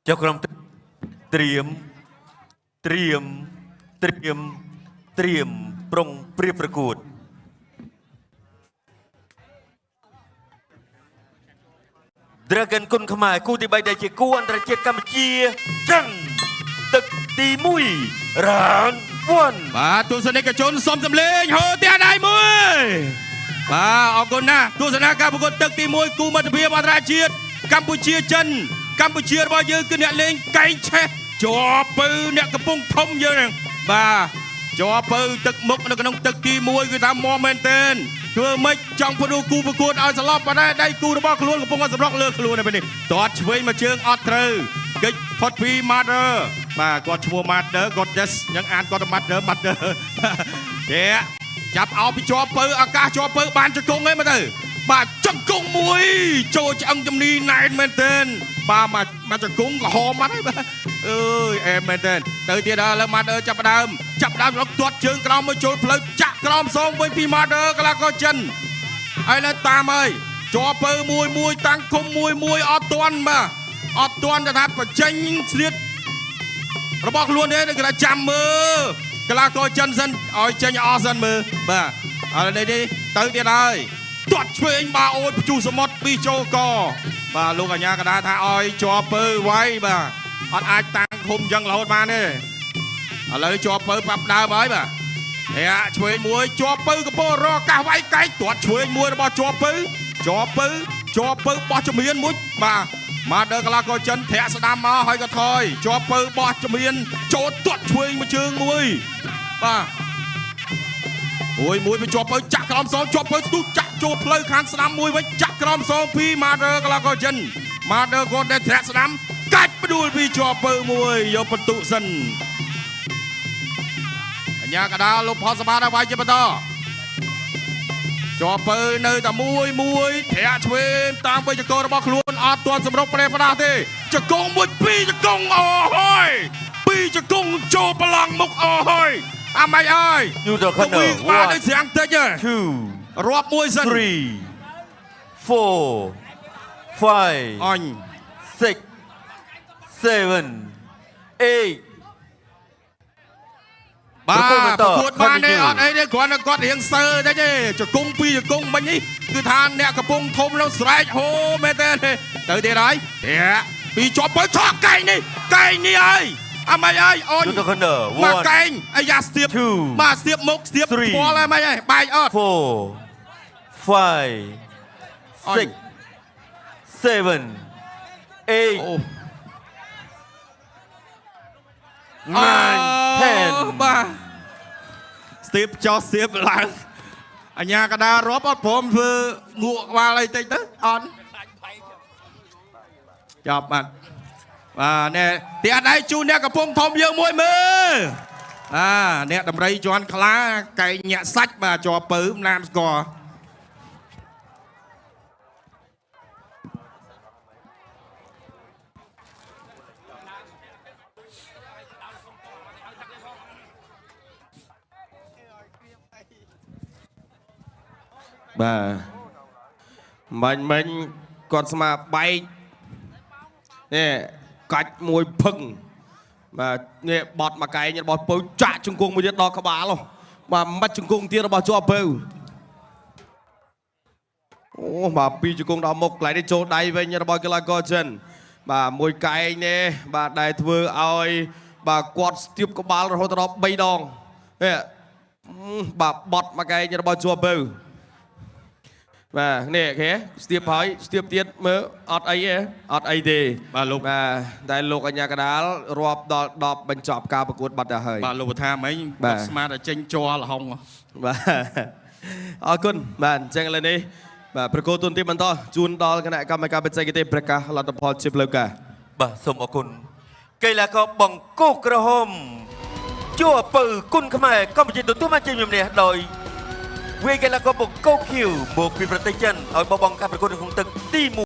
ចុះក្រុមត្រៀមត្រៀមត្រៀមត្រៀមប្រុងព្រៀបប្រកួត Dragon គុនខ្មែរគូទី3ដែលជាគូអន្តរជាតិកម្ពុជាចិនទឹកទី1 Round 1 បាទទស្សនិកជនសូមសម្លេងហូរផ្ទះដៃមួយបាទអរគុណណាស់ទស្សនាការប្រកួតទឹកទី1គូមិត្តភាពអន្តរជាតិកម្ពុជាចិនកម្ពុជារបស់យើងគឺអ្នកលេងកែងឆេះជាប់ពៅអ្នកកំពុងធំយើងហ្នឹងបាទជាប់ពៅទឹកមុខនៅក្នុងទឹកទី1គឺថាមមែនទែនធ្វើម៉េចចង់ផ្ដួលគូប្រកួតឲ្យសន្លប់ប៉ុន្តែដៃគូរបស់ខ្លួនកំពុងតែសម្រុកលើខ្លួននៅពេលនេះទាត់ឆ្វេងមួយជើងអត់ត្រូវកិច្ចផុតពី Mother បាទគាត់ឈ្មោះ Mother Goddess យ៉ាងអានគាត់ Mother Mother ទេចាប់អោពីជាប់ពៅឱកាសជាប់ពៅបានជង្គង់ឯងមើលទៅបាទជង្គង់មួយចូលឆ្អឹងជំនីណែនមែនទែនបាទមកមកជង្គង់ក្រហមបាត់ហើយបាទអើយអែមមែនទែនទៅទៀតដល់ឥឡូវ Mother ចាប់ផ្ដើមចាប់ផ្ដើមរកទាត់ជើងក្រោមមួយចូលផ្លូវចាក់ក្រោមសងវិញពី Mother កីឡាករចិន ហើយនៅតាមហើយជាប់ពៅមួយមួយតាំងគុំមួយមួយអត់ទាន់បាទអត់ទាន់តែថាបញ្ចេញស្លៀតរបស់ខ្លួនទេគេថាចាំមើលកីឡាករចិនសិនឲ្យចេញអស់សិនមើលបាទឥឡូវនេះទៅទៀតហើយទាត់ឆ្វេងបាទអូយព្យុះសមុទ្រពីចូលកបាទលោកអញ្ញាកដាថាឲ្យជាប់ពៅໄວបាទអត់អាចតាំងឃុំអញ្ចឹងរហូតបានទេឥឡូវជាប់ពៅប៉ាប់ដើមហើយបាទ ធាក់ឆ្វេងមួយជាប់ពៅកំពុងរកឱកាសវាយកែកទាត់ឆ្វេងមួយរបស់ជាប់ពៅជាប់ពៅជាប់ពៅបោះជំហានមួយបាទមកដល់កីឡាករចិនធាក់ស្ដាំមកហើយក៏ថយជាប់ពៅបោះជំហានចូលទាត់ឆ្វេងមួយជើងមួយបាទមួយមួយទៅជាប់ពៅចាក់ក្រោមសងជាប់ពៅស្ទុះចាក់ចូលផ្លូវខាងស្ដាំមួយវិញចាក់ក្រោមសងពីម៉ាដឺកីឡាករចិនម៉ាដឺគាត់ដែលធាក់ស្ដាំកាច់ផ្ដួលពីជាប់ពៅមួយយកបន្ទុសិន អញ្ញាកដាលលោកផលសបាដល់វាយជាបន្តជាប់ពៅនៅតែមួយមួយធាក់ឆ្វេងតាមវិជ្ជកររបស់ខ្លួនអត់ទាន់សម្រុកប្រេផ្ដាស់ទេជង្គង់មួយពីរជង្គង់អូហើយពីរជង្គង់ចូលប្រឡងមុខអូហើយអាម៉េចអើយ You the ទៅ corner វិញបានដូចស្រាំងតិចហ៎ 2 រាប់មួយសិន 3 4 5 អញ 6 7 8 បាទ ប្រកួតបន្ត ប្រកួតបានទេ Continue អត់អីទេគ្រាន់តែគាត់រៀងសើតិចទេជង្គង់ពីរជង្គង់មិញនេះគឺថាអ្នកកំពុងធំនឹងស្រែកហូមែនទេទៅទៀតហើយធាក់ពីជាប់បើឆក់កែងនេះកែងនេះហើយអាម៉េចហើយអូន You the corner មក 1 កែងអាយ៉ាស្ទាប Two បាទស្ទាបមុខស្ទាប Three ផ្ទាល់ហើយម៉េចហើយបែកអត់ 4 5 អញ 6 7 8 អូ 9 10 បាទស្ទាបចោះស្ទាបឡើងអញ្ញាកដារាប់អត់ព្រមធ្វើងក់ក្បាលអីតិចទៅអត់ចប់បាទបាទនេះទីអត់ដៃជូនអ្នកកំពុងធំយើងមួយមើលអាអ្នកដំរីជន់ខ្លាកែងញាក់សាច់បាទជាប់ពៅណាមស្គាល់ បាទបាញ់មិញគាត់ស្មាបែកនេះកាច់មួយភឹងបាទនេះបត់មកកែងរបស់ពៅចាក់ជង្គង់មួយទៀតដល់ក្បាលហ៎បាទមិនជង្គង់ទៀតរបស់ជាប់ពៅអូបាទពីរជង្គង់ដល់មុខកន្លែងនេះចូលដៃវិញរបស់កីឡាករចិនបាទមួយកែងនេះបាទដែលធ្វើឲ្យបាទគាត់ស្ទាបក្បាលរហូតដល់3ដងនេះបាទបត់មកកែងរបស់ជាប់ពៅ បាទនេះគេស្ទាបហើយស្ទាបទៀតមើលអត់អីទេអត់អីទេ បាទលោក បាទតែលោកអញ្ញាកដាលរាប់ដល់10បញ្ចប់ការប្រកួតបាត់ទៅហើយ បាទលោកបថាមិញ បាទ គាត់ស្មានតែចេញជ័រលហុង បាទអរគុណបាទអញ្ចឹងឥឡូវនេះបាទប្រកួតទុនទីបន្តជូនដល់គណៈកម្មការបច្ចេកទេសប្រកាសលទ្ធផលជាផ្លូវការ បាទសូមអរគុណកីឡាករបង្គោលក្រហមជួពៅគុណខ្មែរកម្ពុជាទទួលបានជ័យជំនះដោយវាយកីឡាករបង្គោលខៀវមកពីប្រទេសចិនឲ្យបបង់ការប្រកួតនៅក្នុងទឹកទី1